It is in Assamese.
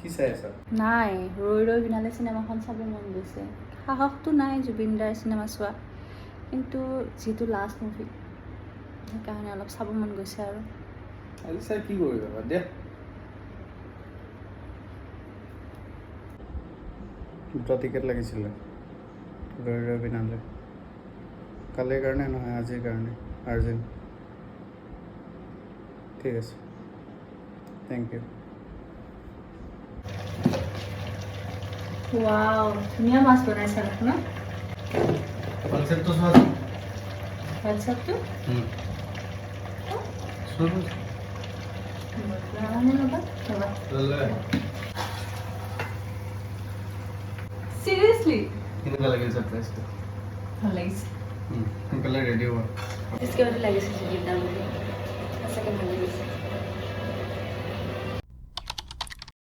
কি চাই আছা? নাই, ৰৈ ৰৈ বিনালে চিনেমাখন চাব মন গৈছে। সাহসটো নাই জুবিন দাৰ চিনেমা চোৱা, কিন্তু যিহেতু লাষ্ট মুভি, সেইকাৰণে অলপ চাব মন গৈছে আৰু। আজি চাই কি কৰিবা? বাদ দিয়া। দুটা টিকেট লাগিছিলে ৰৈ ৰৈ বিনালে। কালিৰ কাৰণে নহয়, আজিৰ কাৰণে আৰ্জেণ্ট। ঠিক আছে, thank U. Wow, ধুনীয়া মাছ বনাইছা দেখোন ন? কনচেপ্টটো চোৱাচোন। হোৱাটছএপটো? চোৱাচোন। ৰ'বা। চিৰিয়াছলি? কেনেকুৱা লাগিল ছাৰপ্ৰাইজটো? ভাল লাগিছে। সোনকালে ৰেডি হ'বা। কিবা লাগিছে জুবিন দাৰ মুভি, সঁচাকৈ ভাল লাগিছে।